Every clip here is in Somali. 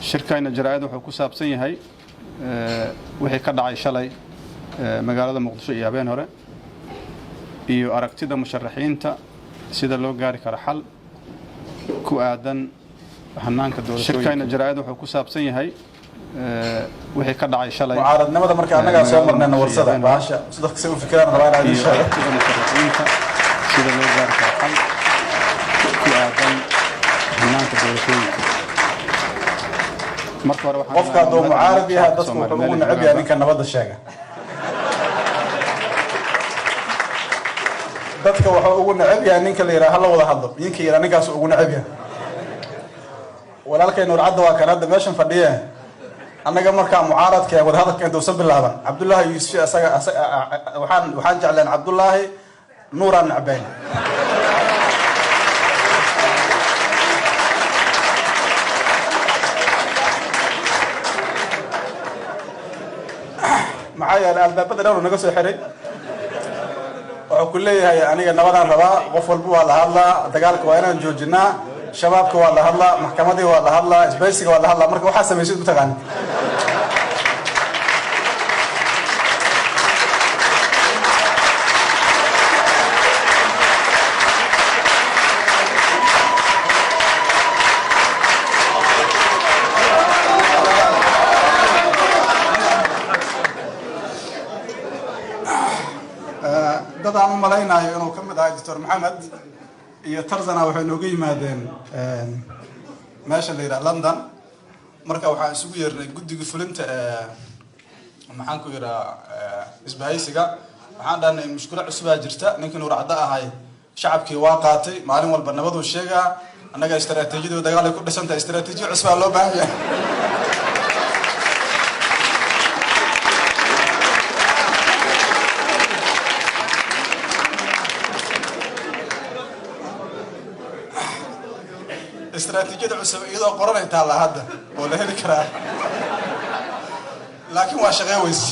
Shirkayna jaraa'id wuxuu ku saabsan yahay wixii ka dhacay shalay magaalada Muqdisho iyo habeen hore, iyo aragtida musharaxiinta sida loo gaari karo xal ku aadan hanaanka doorashooyinka. Shirkayna jaraa'id wuxuu ku saabsan yahay wixii ka dhacay shalay Mucaaradnimada marka annagaa soo magaalada marnayna Muqdisho iyo warsada habeen hore, bahasha dadka say u fikiraan rabaa inaan idiin iyo sheego. Aragtida musharaxiinta sida loo gaari karo xal ku aadan hanaanka doorashooyinka. Marka hore waxaan Qofka hadduu mucaarad yahay, shacabka dadku wuxuu Soomaaliyeed ugu meel necab ay yahay joogaanba. ninka nabadda sheega. Dadka wuxuu ugu necab yahay ninka la yidhaha hala wada hadlo. Ninka yidhaha, ninkaas ugu necab yahay. Walaalkay Nuur Cadda waa kan hadda meeshan fadhiye. Annaga markaa mucaaradka ee wadahadalka intuusan bilaaban, Cabdullaahi Yuusuf asaga waxaan jecleen, Cabdullaahi Nuuraan necbayn. Maxaa yeelay, albaabada dhan uu naga soo xiray. Wuxuu ku leeyahay, aniga nabadaan rabaa, qof walba waa la hadlaa, dagaalka waa inaan joojinaa, shabaabka waa la hadlaa, maxkamadii waa la hadlaa, isbaysiga waa la hadlaa. Marka waxaa samaysid mataqaanid. Dad aan u malaynayo inuu ka mid ahay Doctor Maxamed iyo Tarzana waxay nooga yimaadeen meesha la yidhaha London. Marka waxaan isugu yeernay guddiga fulinta ee, maxaan ku yidhaha, isbahaysiga. Waxaan dhahnay, mushkilo cusubaa jirta. Ninkii Nuur Caddo ahay shacabkii waa qaatay, maalin walba nabaduu sheegaa. Annaga istaraatiijiyadu dagaalay ku dhisantahay, istaraatiijiya cusubaa loo baahan yahay. Istaraatiijiyada cusub iyadoo qoranay taallaa hadda oo la heli karaa, laakiin waa shaqee weyse.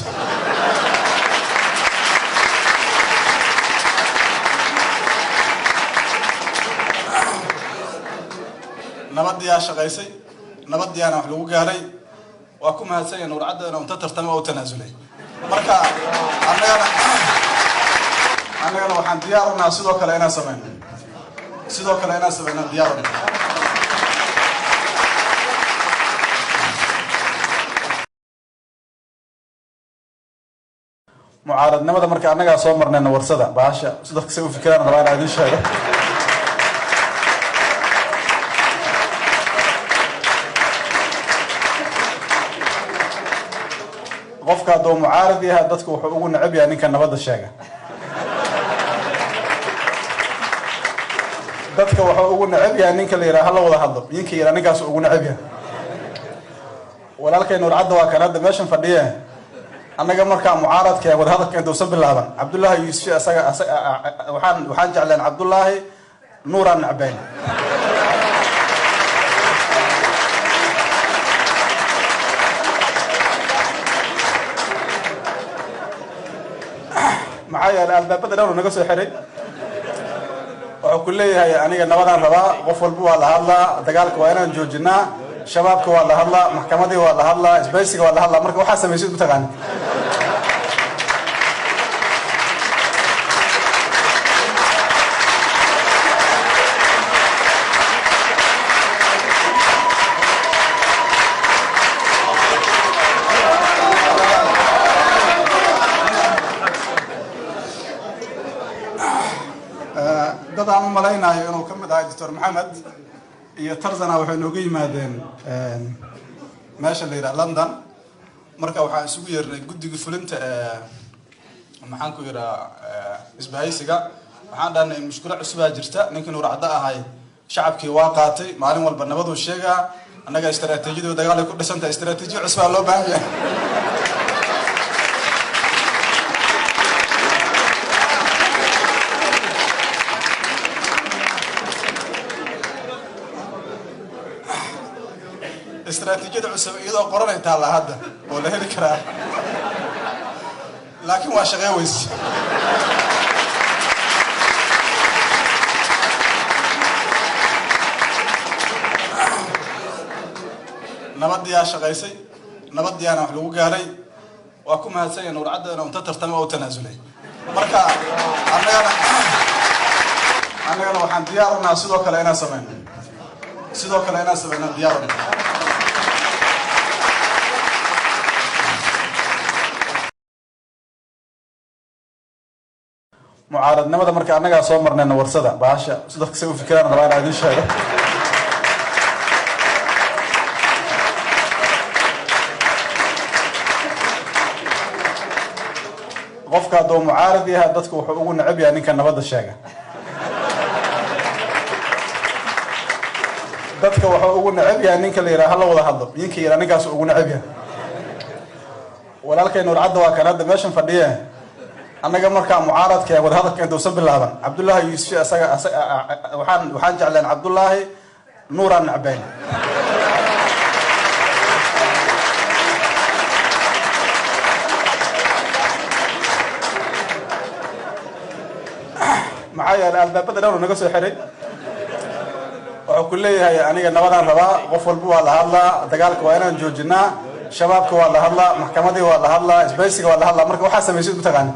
Nabadiyaa shaqaysay, nabadiyaana wax lagu gaaray. Waa ku mahadsan yahay Nuur Cadda inuu inta tartama oo u tanaasulay. Marka annagana waxaan diyaar u nahay sidoo kale inaan samayno, sidoo kale inaan samayno diyaar u nahay. Mucaaradnimada marka annagaa soo marnayna warsada bahasha dadka say u fikiraan rabaa inaan idiin sheego. Qofka hadduu mucaarad yahay, dadku wuxuu ugu necab yahay ninka nabadda sheega. Dadka wuxuu ugu necab yahay ninka la yidhaha hala wada hadlo. Ninka yidhaha, ninkaas ugu necab yahay. Walaalkay Nuur Cadda waa kan hadda meeshan fadhiye. Annaga markaa mucaaradka ee wadahadalka intuusan bilaaban, Cabdullaahi Yuusuf asaga waxaan jecleen, Cabdullaahi Nuuraan necbayn. Maxaa yeelay, albaabada dhan uu naga soo xiray. Wuxuu ku leeyahay, aniga nabadaan rabaa, qof walba waa la hadlaa, dagaalka waa inaan joojinaa, shabaabka waa la hadlaa, maxkamadii waa la hadlaa, isbaysiga waa la hadlaa. Marka waxaa samaysid mataqaanid. Dad aan u malaynayo inuu ka mid ahay Doctor Maxamed iyo Tarzana waxay nooga yimaadeen meesha la yidhaha London. Marka waxaan isugu yeernay guddiga fulinta ee, maxaan ku yidhaha, isbahaysiga. Waxaan dhahnay, mushkilo cusubaa jirta. Ninkii Nuur Caddo ahay shacabkii waa qaatay, maalin walba nabaduu sheegaa. Annaga istaraatiijiyadu dagaalay ku dhisantahay, istaraatiijiya cusubaa loo baahan yahay. Istaraatiijiyada cusub iyadoo qoranay taallaa hadda oo la heli karaa, laakiin waa shaqee weyse. Nabadiyaa shaqaysay, nabadiyaana wax lagu gaaray. Waa ku mahadsanya Nuur Cadde inuu inta tartama oo tanaasulay. Marka annagana waxaan diyaar u nahay sidoo kale inaan samayno, sidoo kale inaan samayno diyaar u nahay. Mucaaradnimada marka annagaa soo marnayna warsada bahasha dadka say u fikiraan rabaa inaan idin sheego. Qofka hadduu mucaarad yahay, dadku wuxuu ugu necab yahay ninka nabadda sheega. Dadka wuxuu ugu necab yahay ninka la yidhaha hala wada hadlo. Ninka yidhaha, ninkaas ugu necab yahay. Walaalkay Nuur Cadda waa kan hadda meeshan fadhiye. Annaga markaa mucaaradka ee wadahadalka intuusan bilaaban, Cabdullaahi Yuusuf isaga waxaan jecleen, Cabdullaahi Nuuraan necbayn. Maxaa yeelay, albaabada dhan uu naga soo xiray. Wuxuu ku leeyahay, aniga nabadaan rabaa, qof walba waa la hadlaa, dagaalka waa inaan joojinaa, shabaabka waa la hadlaa, maxkamadii waa la hadlaa, isbaysiga waa la hadlaa. Marka waxaa samaysid mataqaanid.